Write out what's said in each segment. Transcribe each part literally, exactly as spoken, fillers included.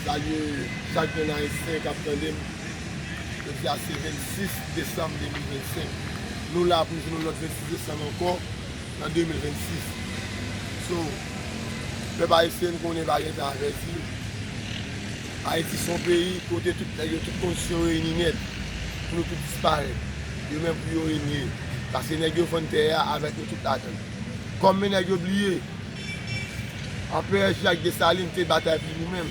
Salye chak grenn Ayisyen k ap tande m. Jodi a se vennsis desanm de mil vennsenk. Nou la pou jwenn yon lòt vennsis desanm ankò nan de mil vennsis. So, pèp ayisyen, n konnen pa gen tan avèti. Ayiti se yon peyi kote tout nèg yo, tout kondisyon reyini nèt pou nou tout disparèt. Yo menm pou yo renye. Paske nèg yo vann tè a avèk nou tout ladan l. Kòm men nèg yo bliye, Anperè Jacques Dessalines te batay pou nou menm,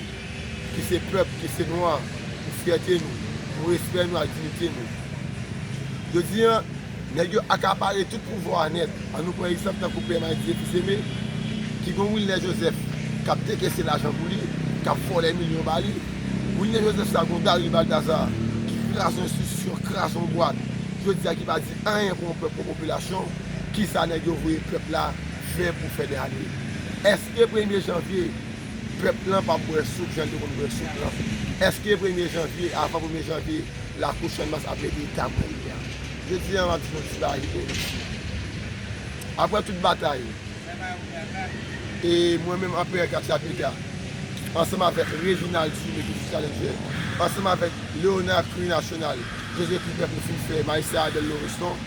ki se pèp, ki se nwa, pou fyète nou, pou respè nou ak diyite nou. Jodi a, nèg yo akapare tout pouvwa a nèt. Ann nou pran egzanp tankou Pè Madi Jefis Eme, ki gon Wilner Joseph k ap dekese lajan pou li, k ap vòlè milyon ba li. Wilner Joseph sa gon Gary Balthazar, ki kraze yon enstitisyon, kraze yon bwat. Jodi a ki pa di anyen pou yon pèp, pou yon popilasyon, kisa nèg yo voye pèp la fè pou fè dènye? Èske premye janvye, pèp lan p ap bwè soup jan l te konn bwè soup lan? Èske premye janvye, avan premye janvye, lakou Channmas ap rete eta mwen li a? Jodi a, m ap di nou ti bagay ki te reyisi. Apre tout batay, E mwen menm, Anperè Katchapika, ansanm avèk Reginald Dumé ki se Challenger, ansanm avèk Léonard Cri National, José Clipper pou fin fè Majistra Adèle Lauriston,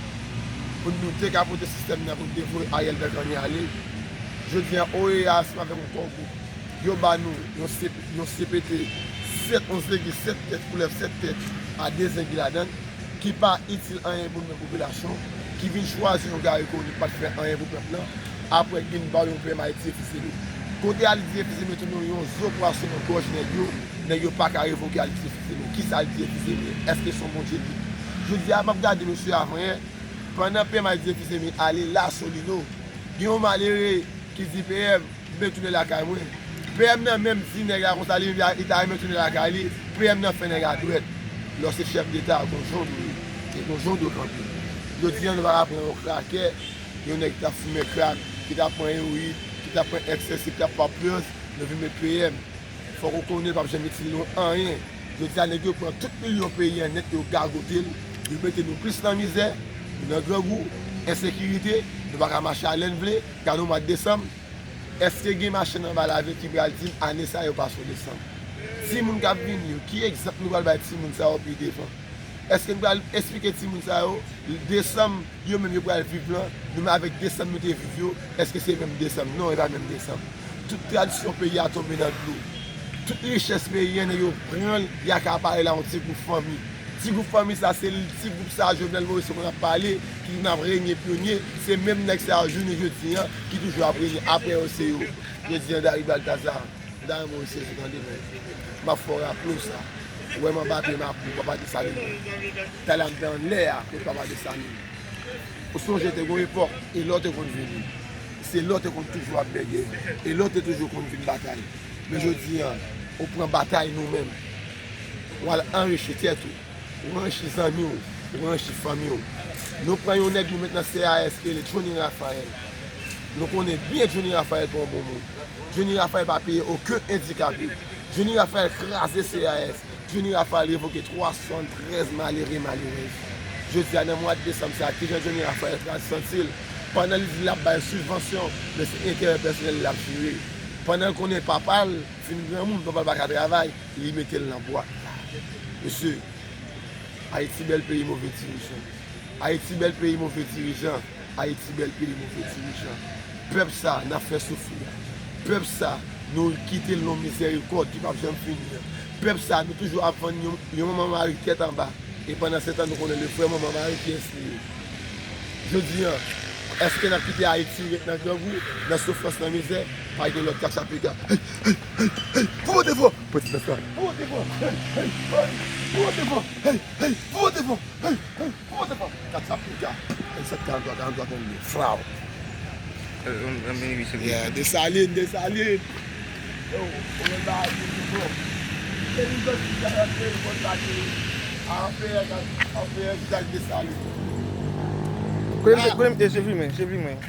pou nou dekapote sistèm nan, pou nou devoye Ariel Belgranier ale. Jodi a, O E A ansanm avèk yon kò gwoup, yo ba nou yon C P, yon C P T sèt, yon zengin sèt tèt, koulèv sèt tèt a de zengin ladan l, ki pa itil anyen pou nou menm popilasyon, ki vin chwazi yon Garry Conille ki pa t fè anyen pou pèp lan, apre ki vin ba w yon Pè Madi Jefis Eme. Kote Alix Jefis Eme tounen yon zo pwason nan gòj nèg yo, nèg yo pa ka revoke Alix Jefis Eme. Kisa Alix Jefis Eme ye? Èske se yon Bondye li? Jodi a, m ap gade mesye avanyè, pandan Pè Madi Jefis Eme ale La Solino, gen yon malere ki di, P M, m vle tounen lakay mwen. P M nan menm di nèg la konsa, li menm li ta renmen tounen lakay li. P M nan fè nèg la dwèt. Lè w se chèf deta, gon jan w dwe ye, e gon jan w dwe kanpe. Jodi a, nou pa ka pran yon krakè, yon nèg ki t ap fimen krak, ki t ap pran ewoyid, ki t ap pran ekstasi, ki t ap pran opyòd, nou vin met P M. Fòk ou konnen l p ap janm itil nou anyen. Jodi a, nèg yo pran tout milyon peyi an nèt, yo gagote l, yo mete nou plis nan mizè, nou nan grangou, ensekirite, nou pa ka mache a lè n vle. Gade w mwa desanm, èske gen machann anba lavil ki pral di m ane sa a yo pa sou desanm? Timoun k ap vini yo, ki egzanp nou pral bay timoun sa yo pi devan? Èske n pral esplike timoun sa yo, desanm, yo menm yo pral viv lan, nou menm avèk desanm nou te viv yo, èske se menm desanm? Non, e pa menm desanm. Tout tradisyon peyi a tonbe nan dlo. Tout richès peyi a, nèg yo pran l, y akapare l a yon ti gwoup fanmi. Ti gwoup fanmi sa, se ti gwoup sa Jovenel Moïse konn ap pale, ki konn ap renye pyonye, se menm nèg sa yo jounen jodi a, ki toujou ap renye apre yo se yo. Jodi a, Gary Balthazar, m ta renmen w sezi tande, men m ap fè w raple w sa. Ou wè m anba pye m ap pou Papa Desalin. Talè a m te anlè a, kot Papa Desalin. Ou sonje te gon epòk, e lè w te konn vini, se lè w te konn toujou ap bègè, e lè w te toujou konn vin batay. Men jodi a, ou pran batay nou menm. W al anrichi tèt ou, ou anrichi zanmi w, ou anrichi fanmi w. Nou pran yon nèg nou met nan C A S ki rele Johnny Raphael. Nou konnen byen Johnny Raphael pa yon bon moun. Johnny Raphael pa peye okenn andikape. Johnny Raphael kraze C A S. Johnny Raphael revoke twa swasann trèz malere, malerèz. Jodi a, nan mwa desanm sa a, kijan Johnny Raphael ta santi l pandan li di l ap bay sibvansyon, men se enterè pèsonèl li l ap jere? Pandan l konnen papa l fin granmoun, papa l pa ka travay, li mete l nan bwat la. Mesye, Ayiti bèl peyi move dirijan. Ayiti bèl peyi move dirijan. Ayiti bèl peyi move dirijan. Pèp sa n ap fè soufri a. Pèp sa nou kite l nan mizèrikòd ki p ap janm fini an. Pèp sa nou toujou ap vann yon, yon manman mari tèt anba. E pandan se tan nou konnen le vrè manman mari kiyès li ye. Jodi a, èske n ap kite Ayiti ret nan grangou, nan soufrans, nan mizè? Pa gen lòt Katchapika. Hey, hey, hey, hey, pou pote fò! Pou pote fò! Pou pote fò! Hey, hey, hey, pou pote fò! Hey, hey, pou pote fò! Hey, hey, pou pote fò! Katchapika. Vennsenk karant twa, karant twa, trannde. Fraw. An, an, an, wi, se vre. Yeah, Desalin, Desalin. Yo, ou wè bagay yo, bro. Se li sòti sa, se li konn sa ki a anpè, anpè egzak Desalin. Kote m te, kote m te, se filmen, se filmen.